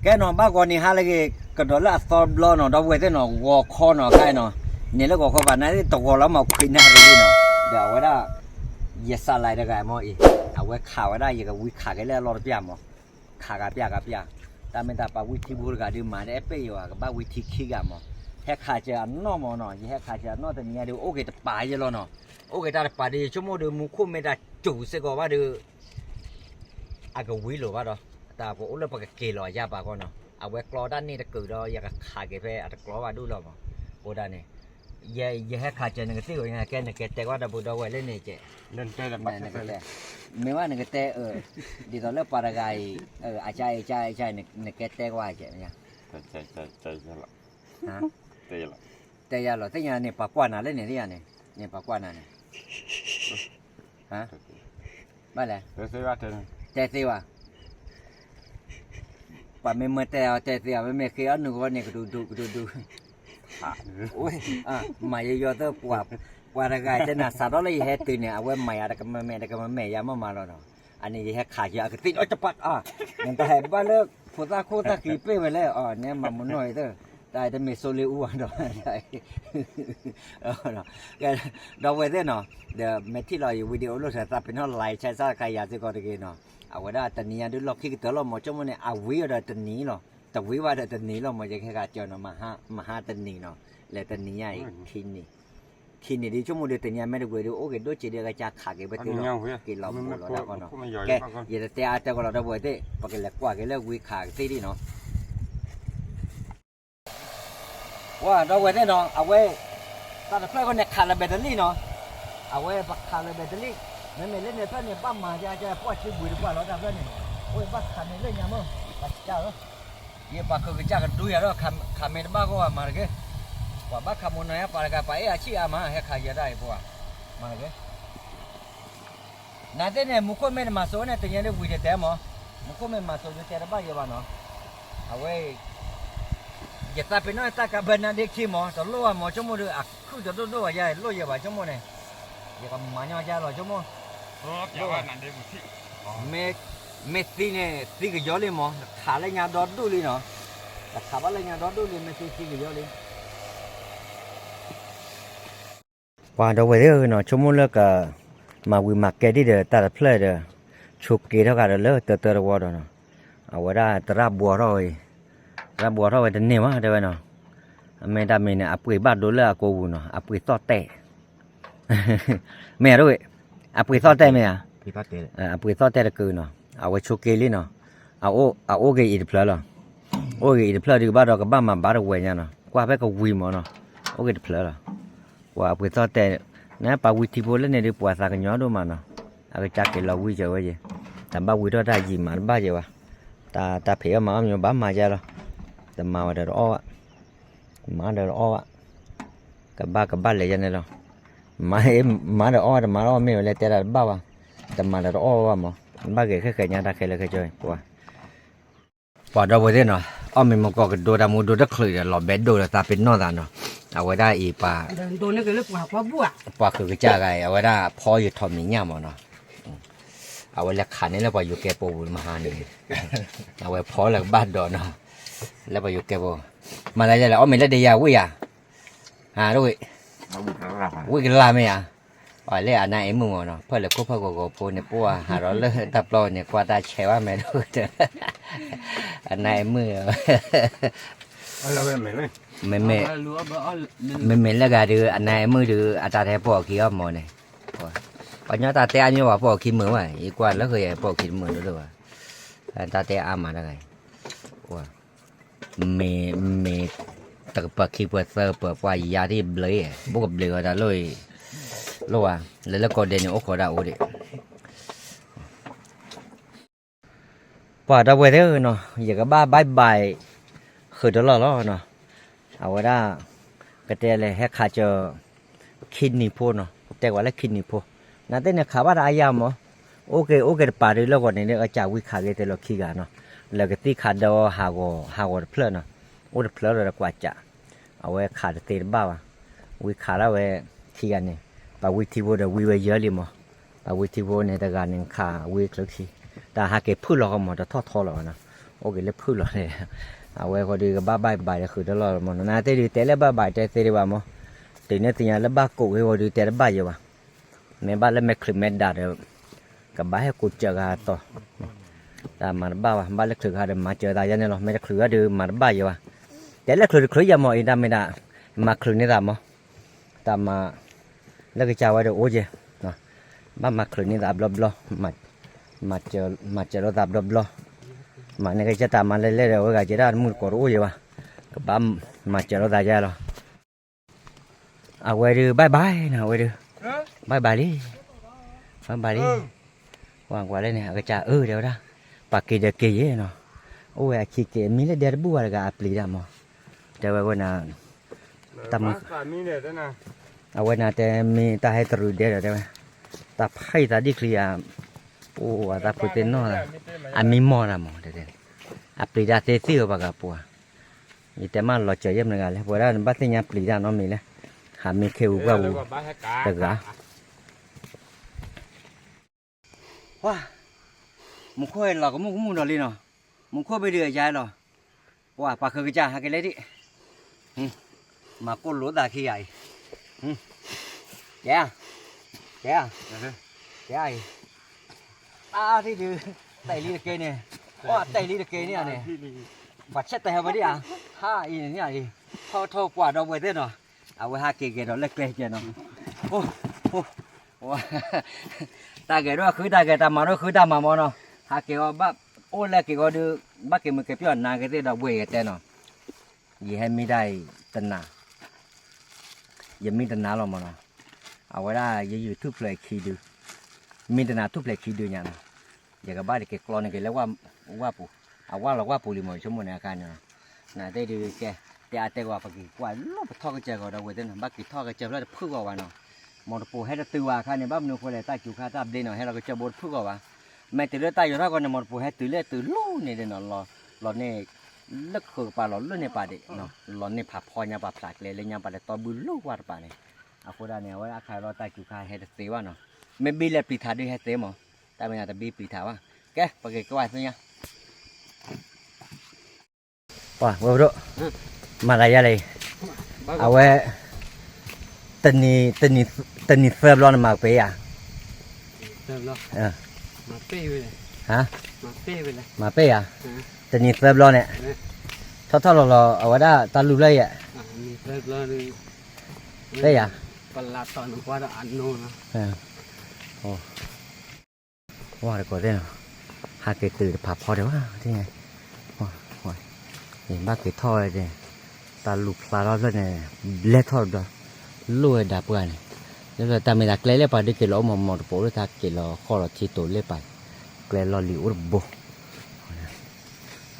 ကဲနီၤ ဘၣ်ဂီၤနံၤဟါလၢအဂ့ၤ ကဒီးလၢအသီတဘျီနီၤ ဒီပုၢ်ဝဲၢ်သ့ၣ်နီၤ ဂီၤခီနီၤ ခဲအံၤနီၤ န့ၣ်လၢဂီၤခီဘၣ် နတဂီၤလီၤမး ခွံနၣ်ရံၣ်လံနီၤ ဒီးအဝဲဒၣ် ယစးလၢတဂၤမ့ၢ်အံၤ အဝဲခးဝဲဒၣ် ယကဝံခးက့ၤလၢအလီၢ်တပျၢ်မး ခးဂၤပျၢ်ဂၤပျၢ် တၢ်မ့ၢ်တၢ်ပှၤဝံထံဖိတဂၤဒုးမၤတအဲၣ်ပ့ၢ်ယၤ ကဘၣ်ဝံထံခံဂၤမး ဟဲခးစၢၤအနီၢ်မးနီၤ ယဟဲခးစၢၤအနီၢ်တနံၤညါဒုး အိၣ်က့ၤတပၤယဲလီၤနီၤ အိၣ်က့ၤတၢ်တပၤဒုး ဆိကမိၣ်ဒုး မူခိၣ်မ့ၢ်တၢ်စူၤစ့ၢ်ကီးဘၣ်ဒုး အကဝံလိာ်ဘၣ်ဒီး တၢ်ကအိၣ်လၢပကက့ၤလီၤယါပာ်ကီးနီၤ အဝဲကျီတၢ်န့ၣ်တကုာ်ဒီး ယကခးက့ၤဖဲအတကျီဘၣ်ဒူၣ်လီၤမး အဃိဒၣ်န့ၣ် ယဟဲခးစၢၤနကသ့ၣ်ဧိၤ ကဲနကဲတဲကွၢ်ဒီပုၢ်ဒီဝဲၢ်လၢန့ၣ်ကဲ နကတဲ မ့ၢ်ဝဲနကတဲ ဒ်သိးလၢပှၤတဂၤအံၤ အကါအံၤကါအံၤ နကဲတဲကွၢ်ကဲ တဲယၤလီၤ သ့ၣ်ညါန့ၣ် ပှၤကွၢ်နၤလၢန့ၣ် သ့ၣ်ညါန့ၣ် န့ၣ်ပှၤကွၢ်နၤန့ၣ် ဘၣ်လဲၣ် တဲသ့ဘၣ် ပှၤမ့ၢ်မၢတဲအီၤတဲသ့အီၤ မ့မ့ၢ်ဃ့အီၣ်နုာ်ဂီၢ်န့ၣ် ကဒူးဒူးကဒူးဒူး မၤယယီၤသၢ ပှၤတဂၤတဲနၤ စးထီၣ်လၢယဟဲတုၤန့ၣ် အဝဲမၤယၤတကမၢမဲာ်တကမၢမဲာ် ယၤမးမးလီၤနီၤ အန့ၣ်ယဟဲခးယၤ အကသ့ၣ်နီၣ်တပာ် နတဟဲဘၣ်လၢ ဖိသၣ်ခိၣ်သၣ်ဃံပ့ၢ်ဝဲလဲၣ် အီၤ နမၤမနီၣ်အံၤသၢ တၢ်တမ့ၢ်စိလ့အူအီၤဒီး ဒီပုၢ်ဝဲၢ်သ့ၣ်နီၤ ဒီးမ့ၢ်ထံၣ်လီၤယ video လိာ်သး သးပ့ၤနီၣ် like share subscribe ယၤစ့ၢ်ကီးတဂ့ၤနီၤ အဝဲဒၣ်တနံၤညါဒုးလီၢ်ခံကတၢၢ်လီၤမး ဆိကမိၣ်န့ၣ် အဝံၤအီၤဒီးတနံၤလီၤ တဝံၤဘၣ်ဒီးတနံၤလီၤမး ယကဟဲခးစၢၤနီၤ မဟါတနံၤနီၤ လဲၤတနံၤညါအံၤ ခံနံၤ ခံနံၤဒုး ဆိကမိၣ်ဒုးတနံၤညါမ့ၢ်တဝံၤဒုး အိၣ်က့ၤဒိၣ်စ့ဒုး အကစၢ်ခးက့ၤပသ့ၣ်လီၤ က့ၤလီၤဘူးလီၤတၢ်ကီနီၤ ကဲ ယတတဲအါတဲကီးလီၤ ဒီပုၢ်ဝဲၢ်သ့ၣ် ပကလဲၤကွၢ်က့ၤလၢဝံခးကသ့ၣ်ဒံးနီၤ ပှၤဒီပုၢ်ဝဲၢ်သ့ၣ်နီၤ အဝဲ တၢ်တဖျၢၣ်ဃီန့ၣ် ခးလၢ battery နီၤ အဝဲပခးလၢ battery မ့မ့ၢ်လၢန့ၣ်ဖျၢၣ်န့ၣ် ဘၣ်မၤယါကဲ ပှၢ်ဆံဘှံးတပှၢ်လီၤ တၢ်ဖျၢၣ်န့ၣ် အဝဲဘၣ်ခးန့ၣ်လၢညါမး တၢ်စံးတၢ်လီၤ ယပှၤခုးကစၢ်ကဒူယၤဒီး ခးမ့ၢ်တဘၣ်ဂီၢ်ဘၣ်မၤတက့ၢ် ပှၤဘၣ်ခးမနီၤယါ ပှၤတဂၤ ပှၤအဲၣ်အဆံၣ်အါမး ဟဲခးယၤတၢ်အံၤပှၤ မၤတက့ၢ် နသ့ၣ်န့ၣ် မူခိၣ်မ့ၢ်တမၤစိန့ၣ် တညါဒုးဝံၤတတဲမး, မူခိၣ်မ့ၢ်မၤစိဒုးတဲတဘၣ်ယဲဘၣ်နီၤ, အဝဲ ယသးပ့ၤနီၣ်တၢ်ကဘၢနါဒ့ခံမး တလိၣ်ဘၣ်မး ဆိကမိၣ်ဒုး အခုၣ်တဒိၣ်ဒိၣ်ဘၣ်ယဲ လိၣ်ယဲဘၣ်ဆိကမိၣ်န့ၣ်, ယကမၤညီယဲလီၤဆိကမိၣ်, မ့ၢ်သံန့ၣ် သံကယီလံမး တခးလၢညါဒီဒူၣ်လံနီၤ, တခးဘၣ်လၢညါဒီဒူၣ်လံ မ့ၢ်သံသံကယီလံ ပှၤဒီပုၢ်ဝဲၢ်သ့ၣ်နီၤ ဆိကမိၣ်လၢက မၤဝံၤမၤကဲဒ်ဒီးတၢ်တဖျၢၣ်ဒီး ဆိးက့ထီၣ်ဃာ်ဒီးလၢတၢတၢတဝီဒီးနီၤ, အဝဲဒၣ်သရၣ်ဘှီထီၣ်ဝဲ, သရၣ်ဘှီထီၣ်ဝဲတန့ၢ်ဘၣ်တဲဝဲနီၤ, အမ့ၢ်တၢ်မံၤန့ၣ် အပှ့ၤဘၣ်ဒိလၢအကိပူၤနီၤ အပှ့ၤသီၣ်တဲာ် မ့ၢ်ဧါ, အပှ့ၤသီၣ်တဲာ်မ့ၢ်ဧါ, အပှ့ၤသီၣ်တဲာ်တကုာ်နီၤ အဝဲဆိးက့လံနီၤ, အအိၣ်ဂ့ၤအံၤတဖျၢၣ်လီၤ, အိၣ်ဂ့ၤအံၤတဖျၢၣ်ဒုးဘၣ်ဒီးကဘၣ်မၤဘၣ်တဝဲညါနီၤ ကွၢ်ဖဲကဝံၤမးနီၤ, အိၣ်ဂ့ၤတဖျၢၣ်လီၤ, ပှၤအပှ့ၤသီၣ်တဲာ်, နပှၤဝံထံဖိလၢန့ၣ်ဒုးပှၤသးကညီၤဒိၣ်မးနီၤ, အကစၢ်က့ၤလီၤဝံကၢၤဝဲယဲ, တဘၣ်ဝံထီၣ်တၢ်ယံာ်မးတဘၣ်ယဲဘၣ်, တၢ်ဖံးအီၣ်မၤအီၣ်မ့ၢ်ဘၣ်မၤယဲလီၤ, တမၤဝဲဒီးတအီၣ်ဘၣ် မၤဒီးတအီၣ်ဘၣ်, ကဘၣ်ကဘၣ်လဲၤယဲန့ၣ်လီၤ, မၤဒီးအီၣ်တမၤဒီးအီၣ်မ့ၢ်ဝဲလဲၣ်တဲဒၣ်တဘၣ်ဘၣ်, တမၤဒီးတအီၣ်ဘၣ်မး, ဘၣ်ဂ့ၤခဲခဲညါတၢ်ခဲလၢာ်ခဲဆ့, ပှၤဒီပုၢ်ဝဲၢ်သ့ၣ်နီၤ, အီၣ်မ့ၤမကီၢ်ကဒိတၢ်မူဒိတချုးဒီး လီၤဘဲဒိၣ်ဒီးသးပ့ၤနီၣ်သးနီၤ, အဝဲဒၣ်အံၤပှၤ ပှၤခုးကစၢ်ဂၤအံၤ အဝဲဒၣ်ဖီယိၤထီၣ်မဲာ်ညါမးနီၤ, အဝဲလဲၤခးန့ၢ်လၢပှၤယိၤကဲပိာ်ပူၤမဟါန့ၣ်, အဝဲဖီလၢကဘၣ်ဒီးနီၤ, လၢပှၤယိၤကဲပိာ်, မၤသးယဲလဲၣ် အီၣ်မ့ၤလၢဒယၤဝံၣ်ယၤ, ဝံၣ်ကလၢ်မ့ၢ်ဧါ, အလၢအနါအဲၣ်မုၣ်မးနီၤ ဖၢၣ်လၢခိၣ်ဖၢၣ်ဂီၤဂီၤဖိန့ၣ် ပှၤဟးဒီးလၢတၢ်ပျီန့ၣ် ကွၢ်တၢ်ဆဲးဘၣ်မဲာ်ဒိၣ်, အနါအဲၣ်မုၣ် မ့မ့ၢ်လၢဂၤဒုး အနါအဲၣ်မုၣ်ဒုး အတၢ်ထဲပိာ်အခံအီၣ်မးန့ၣ်, ပှၤကညီတၢ်တဲအါမးဘၣ် ပိာ်အခံမုာ်ဘၣ် ယကွၢ်လၢဃီယဲပိာ်အခံတမုာ်ဒိၣ်ဒိၣ်ဘၣ်, တၢ်တဲအါမးတဂၤအံၤ, မ့ၢ် မ့ၢ် တကပၤခံပၤသၢပၤ ပှၤယၤဒ်ဘျုး, ဘိၣ်ကဘျုးဝဲဒၣ်လိၣ်အံၤ, လိၣ်ဝဲ, လၢလၢကီၢ်ဒဲးန့ၣ် အိၣ်ခိးဒၣ်အိၣ်ဒံး ပှၤဒီပုၢ်ဝဲၢ်သ့ၣ်နီၤ ယကဘၣ် bye bye ဃုာ်တလီၢ်လီၤနီၤ, အဝဲဒၣ် ကတဲလဲၤဟဲခးစၢၤ ခံနံၤဖိနီၤ, တဲကွၢ်လၢခံနံၤဖိ, နသ့ၣ်န့ၣ်ခးဘၣ်တၢ်အါယါမး, အိၣ်က့ၤ အိၣ်က့ၤတပၤဒုးလၢဂီၤန့ၣ် အကစၢ်ဝံခးက့ၤသ့လီၤခံဂၤနီၤ, လၢကသံၣ်ခးဒီးဟးဂီၤ ဟးဂီၤတဖျၢၣ်နီၤ, အိၣ်တဖျၢၣ်လီၤဒီးကွၢ်စး, အဝဲခးတသ့တဘၣ်ဘၣ်, ဝံခးဒၣ်ဝဲ ခံဂၤန့ၣ်, ပှၤဝံထံဖိဒီးဝံဝဲယၢလံမး, ပှၤဝံထံဖိန့ၣ်တဂၤန့ၣ်ခးဝံချၢခံ, တၢ်ဟးက့ၤဖုၣ်လီၤဃီမး တထီၣ်ထီလီၤဘၣ်နီၤ, အိၣ်က့ၤလၢဖုၣ်လီၤန့ၣ်, အဝဲဃီဒုးကဘၣ်ဘၣ်ဘၣ်ဒီးဃုာ်တလီၢ်မးနီၤ, နသ့ၣ်ဒုးတဲလၢဘၣ်ဘၣ်တဲသ့ဒံးဘၣ်မး, တုၤန့ၣ်သ့ၣ်ညါလၢဘၣ်ကိးဝဲဃီဒုးတဲတဘၣ်ယဲဘၣ်, မ့ၢ်ဘၣ်လၢမဲာ်ချံးမဲာ်ဒၣ်ဒီး ကဘၣ်ဟဲကိးစၢၤဂၤအသိး, တၢ်မၤတဘၣ်ဘၣ်, ဘၣ်လၢချုးခါဒီးမၤစၢၤသးယါန့ၣ်လီၤ, မ့ၢ်တချုးခါဒုးမၤတဘၣ်ယဲဘၣ်, တဲလၢချုးတချုးယဲမးအံၤ တၢ်မ့ၢ်ဒၣ် မၤချုးန့ၢ်သးမး, တၢ်မၤ လၢကစၢ်ဝဲဒီးအိၣ်ကဲ, ဘၣ်မၤချုးန့ၢ်သးဘျီဘျီ, မၤစၢၤလိာ်သးဘျီဘျီ, မၤန့ၢ်ကစၢ်တၢ်မၤလဲၢ်လဲၢ်ဒီး အဝဲဂၤကဲဒၣ်တမုၢ်တကိးတအိၣ်ယဲဘၣ်, ကဘၣ်မၤစၢၤလိာ်သးယါလီၤ. အဝဲဒုး bye bye နီၤ, အဝဲဒုး bye bye လံ, ဘၣ်ဘၣ်လံ, ဝဲကွၢ်လၢန့ၣ် အကစၢ်အၢတဲဝဲဒၣ်, ပှၤက့ၤဒီးက့ၤယဲနီၤ, အိၣ်ဝဲအခံက့ၤ မံလၢဒဲတဘူၣ်ဝဲတဂၤအပျံၤတၢ်မး, တဲဝဲဝဲနၤ တၢ်မုၢ် အဝဲနၤတဲမ့ၢ်တၢ်ဟဲတရူးဒဲဒီးတဲဝဲ, တၢ်ဖးယံၤသးဒ်ချံဧါ, အိၣ်ဝဲသးဖုးသ့ၣ်နီၣ်သး, အမံမီၢ်တၢ်မး, အပျံၤတၢ်သ့သ့ၣ်ဧိၤပှၤဂၤပှၤ, ယတဲမးလီၤစၢၤယဲၢ်မတဂၤလဲၣ်, ပဝဲဒၣ်နဘၣ်သ့ၣ်ညါပျံၤတၢ်နီတမံၤလဲၣ်, ဟးမံခ့ဝံၤပှၢ်ဝံၤတဂၤ ပှၤ, မူခိၣ်ဟဲလီၤကမူၣ်ကမူၣ်ဒီးလံနီၤ, မူခိၣ်ဘ့ၣ်ဒုးအယါလီၤ, ပှၤပှၤဃုကစၢ်ဟးက့ၤလဲၣ်ဒံး, မၤကိၢ်လိာ်သးခံဂၤအံၤ, ကဲ, ကဲ, ကဲအံၤ, အါထံၣ်ဒုး, တဲလံတက့ၢ်န့ၣ်, ပှၤတဲလံတက့ၢ်န့ၣ်န့ၣ်, ပှၤဆဲးတဲဟဲဝဲဒံးဧါ, ဟါအံၤန့ၣ်န့ၣ်အံၤ, ထီၣ်ထီၣ်ကွၢ်ဒီးဝဲသ့ၣ်နီၤ, အဝဲဟးက့ၤက့ၤဒီးလၢကျဲကဲနီၤ, တၢ်ဂဲၤဒိၣ်ဃုတၢ်ဂဲၤ တၢ်မၤဒိၣ်ဃုတၢ်မၤမးနီၤ, ဟးက့ၤအီၤဘၣ်အိၣ်လၢက့ၤဂီၤဒုး, ဘၣ်က့ၤမုာ်က့ၤပျီၢ်နၤက့ၤသ့ၣ်ဒီးဘှ့ၣ်ယတဲနီၤ, ယဟဲမံတၢ်အံၤတနၤ, ယမံတနၤလီၤမးနီၤ, အဝဲဒၣ်ယယူၤထူၣ်ဖျၢၣ်ခံဒု, မံတနၤထူၣ်ဖျၢၣ်ခံဒုညါနီၤ, ယကဘၣ်တက့ၤကျီန့ၢ်က့ၤလၢဝၣ်ပူၤ, အဝၣ်လီၤဝၣ်ပူၤလံမး ယဆိကမိၣ်န့ၣ်အခါန့ၣ်, နတဲဒုးကဲ, တဲအါတဲကွၢ် ပက့ၤကွၢ်လီၤပထီၣ်ကစၢၢ်ကီးဒီးဝဲသ့ၣ်နီၤ, ဘၣ်က့ၤထီၣ်ကစၢၢ်ဖျၢၣ်တဖုၣ်ဂီၤဘၣ်နီၤ, မီၢ်တပိၤဟဲတတုၤဘၣ်အခါန့ၣ် ဘၣ်မနုၤဃိလဲၣ် တၢ်စူၤခါတၢ်ဘျ့နီၤ ဟဲလီၤကစၢၢ်ဘိတဖုၣ်ဂီၤဘၣ်, မ့ၢ်တုၤလၢတၢ်ယိၤထီၣ်ကီးန့ၣ် မီၢ်တပိၤဟဲတုၤလၢတုၤလီၤန့ၣ်ဒ်နီၤ, လီၤန့ၢ်, လၢဃုာ်ကပၤလီၤလၢန့ၣ်ပာ်ဒံး, လီၤန့ၢ်ဖးဖီညါပှၤဖျးကျဲလၢညါပှၤလဲၤတီဘုလိၣ်ဝၣ်တပၤန့ၣ်, အဃိဒၣ်န့ၣ် အဝဲအခါလီၤတၢ်စူၤခါဟဲတသ့ဘၣ်နီၤ, မ့ၢ်ဘံလဲၤပျံၤထးဒုးဟဲသ့မး, တၢ်မ့ၢ်နၤတဘံပျံၤထးဘၣ်, ကဲ ပက့ၤကွၢ်သ့ၣ်ညါ ပှၤဝဲပဒိၣ်, မၤသးယါလဲၣ်, အဝဲ, တနံၤ, တနံၤသၢဘျီန့ၣ်မၤကပ့ၤဧါ, မၤပ့ၤဧါ, တနံၤသၢဘျီန့ၣ်, ထီၣ်ထီၣ်လီၤလီၤ အဝဲဒၣ်တၢ်လူၢ်ဖျၢၣ်ယဲၢ်, ဖျၢၣ်ယါ ပလၢ်တီၢ်နကွၢ်ဒီးအနိနီၤ, ဝါတကိးသ့ၣ်နီၤ, ဟးက့ၤတုၤတဖးဖီဒံးဘၣ်, ဘၣ်က့ၤထီၣ်ဝဲ, တၢ်လူၢ်ဖျါထီၣ်ဖျၢၣ်န့ၣ်, ဘျဲထီၣ်တဘျီ, လိၣ်ဝဲဒၣ်ပှၢ်န့ၣ်, လၢတၢ်မ့ၢ်တၢ်ကျဲလၢပှၤဒုးက့ၤလီၤအိၣ်မး မီၢ်တပိၤလၢတၢ်က့ၤလီၤဃီလီၤထံတိၤလၢပှၤ, ကျဲလီၤလံၤအိၣ်တဘိ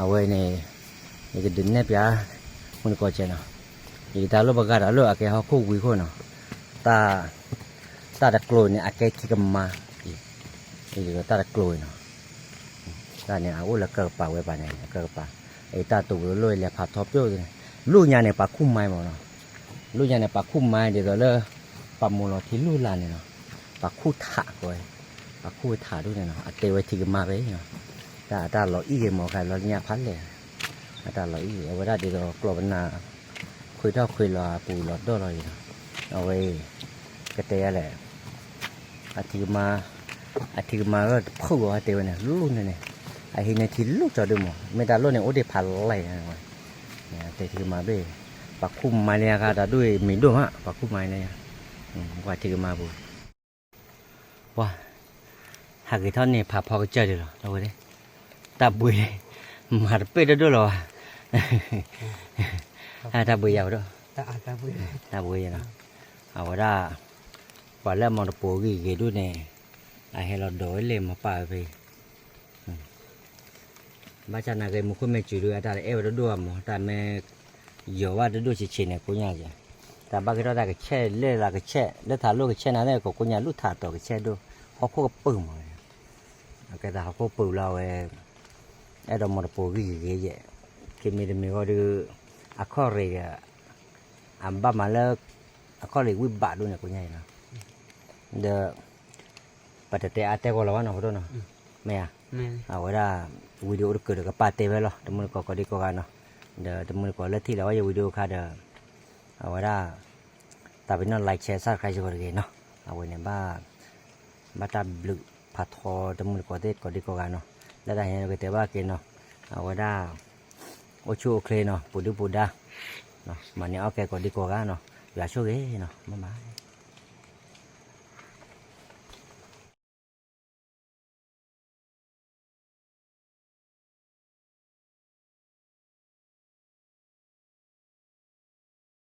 အဝဲန့ၣ်, ယကဒုးနဲၣ်ပျး, မုၢ်နကီၢ်စဲနီၤ, ယတၢ်လိၣ်ပဂၤတၢ်လိၣ်အကဲဟီၣ်ခိၣ်ဝံၤခိၣ်နီၤ, တၢ်, တၢ်တကျိၤန့ၣ် အကဲထံကမါ, တၢ်တကျိၤနီၤ, တၢ်န့ၣ် အအိၣ်လၢကၢၢ်ကပၤဝဲပၢ်န့ၣ် အကၢၢ်ကပၤ, အတၢ်တဝဲၤလိၣ်လဲၤဖးထီပျိၣ်န့ၣ်, လူၢ်ညါန့ၣ် ပှၤခူၣ်မါမးနီၤ, လူၢ်ညါန့ၣ် ပှၤခူၣ်မါဒ်သိးလၢ, ပှၤမိၢ်လီၤထံလူၢ်လၢ်န့ၣ်နီၤ, ပှၤခူၣ်ထးကီးဝဲ, ပှၤခူၣ်ထးဒိၣ်န့ၣ်နီၤ အတဲဝဲထံကမါဖဲ, တၢ်အတၢ်လီၤအံၣ်ဂ့ၤမးခါလီၤညါဖးလဲၢ်, အတၢ်လီၤအံၣ်ဂ့ၤ အဝဲဒၣ်ဒ်သိးကျိၤပနၢ်, ခွံထီၣ်ခွံလီၤအပူၤလီၤဒီၣ်လီၤအံၤနီၤ, အဝဲ, ကတဲယၤလဲၣ် အထံကမါ, အထံကမါလၢတဖုၣ်အီၤတဲဝဲန့ၣ် လူၢ်န့ၣ်န့ၣ်, အဟံးန့ၢ်ထံလူၢ်ကၠီဒုမး မ့ၢ်တၢ်လိၣ်န့ၣ် အိၣ်ဒံးဖးလဲၢ်, တဲထံကမါဘ့ၣ်, ပှၤခူၣ်မါလၢညါခါတၢ်ဒိၣ်အံၤမံၤဒိၣ်မး ပှၤခူၣ်မါလၢညါ, ပှၤထံကမါပူၤ, ပှၤ, ဟးက့ၤထီၣ်န့ၣ်ဖးဖီကစၢၢ်ဒံးလီၤ တၢ်ဘှံး, မၤတပ့ၢ်တဒိၣ်လီၤဘၣ်, တၢ်ဘှံးယၤပဒိၣ်, တၢ်ဘှံးယၤနီၤ, အဝဲဒၣ်, ပှၤလၢအမီၢ်တပိၤဂံၢ်ဂ့ၤဒိၣ်န့ၣ်, အဟဲလီၤဒိးဝဲလဲၣ်မၤပာ်ဝဲဖဲ ဘၣ်ဆၣ်နာ်က့ မူခိၣ်မ့ၢ်စူၤဒုး အတၢ်တအဲၣ်ဝဲတဒိၣ်ဘၣ်မး တၢ်မ့ၢ်ယီၤဘၣ်တဒိၣ်ဆံးဆံးန့ၣ် ကိညါယဲ, တၢ်ဘၣ်က့ၤထီၣ်တၢ်ကဆဲးလၢလၢကဆဲး လၢထးလိၣ်ကဆဲးနၤသ့ၣ် ကိးကိညါလူၢ်ထးတီၤကဆဲးဒိၣ် ဟီၣ်ခိၣ်ကပုာ်မး, အကဲသးဟီၣ်ခိၣ်ပုာ်လီၤဝဲ, အဲၣ်ဒိးမီၢ်တပိၤဂံၢ်ဂ့ၤယဲ, ခံမံၤတမံၤဃီဒုး, အခီၣ်ရ့ၣ်ဒီး, အဘၣ်မးလၢ, အခီၣ်ရ့ၣ်ဝံၣ်ဘၣ်ဒိၣ်န့ၣ်ကိညါအံၤနီၤ, ဒီး, ပတတဲအါတဲကီးလီၤဘၣ်နီၤ ပဒိၣ်နီၤ, မ့ၢ်ဧါ အဝဲဒၣ် video အိၣ်တကၢၢ်ဒီးကပာ်တဲဝဲလီၤ တမုၢ်တကိးကိးဒံကိးဂၤနီၤ, ဒီးတမုၢ်တကိးလၢထံၣ်လီၤဝဲယ video အခါဒီး အဝဲဒၣ် သးပ့ၤနီၣ် like share subscribe ယဂီၢ်တဂ့ၤနီၤ, အဝဲန့ၣ် ဘၣ်တၢ်ဘျုးဖးထီတမုၢ်တကိးသ့ၣ်ကိးဒံကိးဂၤနီၤ, လၢတၢ်ဟဲကတဲဘၣ်က့ၤနီၤ, အဝဲဒၣ် အိၣ်ဆူၣ်အိၣ်ချ့နီၤ ပူၤဒုပူၤဒါ, မၤန့ၢ်အီၣ်ကဲကိးဒံကိးဂၤနီၤ, ယွၤဆိၣ်ဂ့ၤနီၤ မ့ၢ်မး